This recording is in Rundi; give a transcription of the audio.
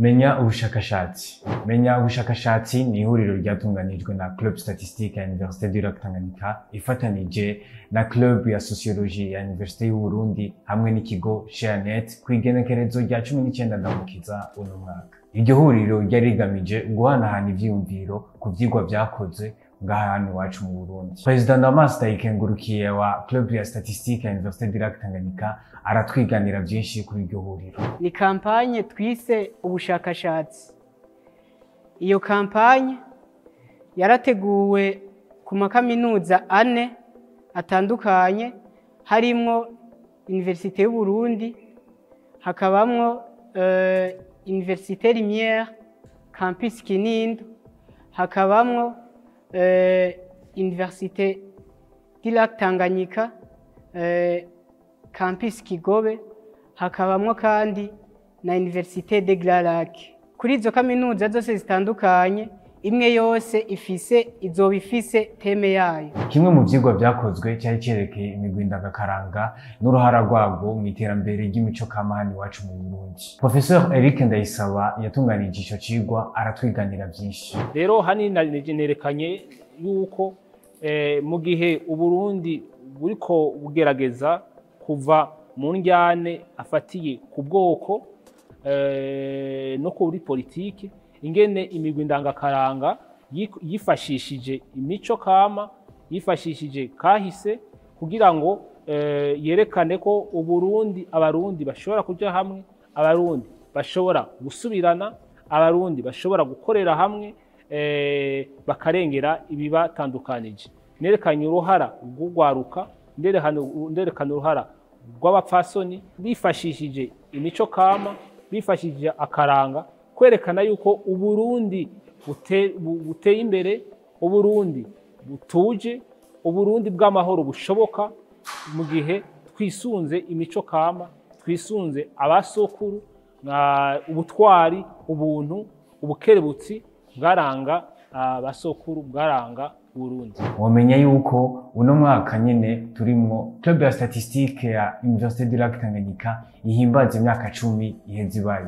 Menya ubushakashatsi. Menya ubushakashatsi ni ihuriro ryatunganijwe na Club Statistique ya Université du Lac Tanganyika ifatanije na Club ya Sociologie ya Université y'u Burundi hamwe n'ikigo ShareNet kw'igenekerezo rya 19 Ndamukiza uno mwaka. Iryo huriro ryari rigamije guhanahana ivyiyumviro ku vyigwa vyakozwe ngaha hano iwacu mu Burundi. Perezida Damas Ndayikengurukiye wa Club ya Statistique ya Université du Lac Tanganyika aratwiganira vyinshi kuri iryo huriro. Ni campagne twise ubushakashatsi. Iyo campagne yarateguwe ku makaminuza ane atandukanye, harimwo Université y'u Burundi, hakabamwo Université Lumière Campus Kinindo, hakabamwo Université du Lac Tanganyika Campus Kigobe, hakabamwo kandi na Université des Grands Lacs. Kuri izo kaminuza zose zitandukanye, imwe yose ifise izoba ifise thème yayo. Kimwe mu vyigwa vyakozwe cyari cerekeye imigwi ndagakaranga n'uruhara rwabwo mu iterambere ry'imico kama hano iwacu mu Burundi. Professeur Eric Ndayisaba yatunganije ico cigwa, aratwiganira vyinshi. Rero hanini nerekanye yuko mu gihe Uburundi buriko bugerageza kuva mu njyane afatiye ku bwoko no kuri politiki, ingene imigwi ndangakaranga yifashishije imico kama, yifashishije kahise kugira ngo yerekane ko Uburundi, Abarundi bashobora kuja hamwe, Abarundi bashobora gusubirana, Abarundi bashobora gukorera hamwe, bakarengera ibibatandukanije. Nerekanye uruhara rw'urwaruka, nderekana uruhara rw'abapfasoni bifashishije imico kama, bifashishije akaranga, kwerekana yuko Uburundi buteye imbere, Uburundi butuje, Uburundi bw'amahoro bushoboka mu gihe twisunze imico kama, twisunze abasokuru, ubutwari, ubuntu, ubukerebutsi bwaranga abasokuru, bwaranga Burundi. Wamenya yuko uno mwaka nyene turimwo Club ya Statistique ya Université du Lac Tanganyika ihimbaza imyaka 10 iheze ibaye.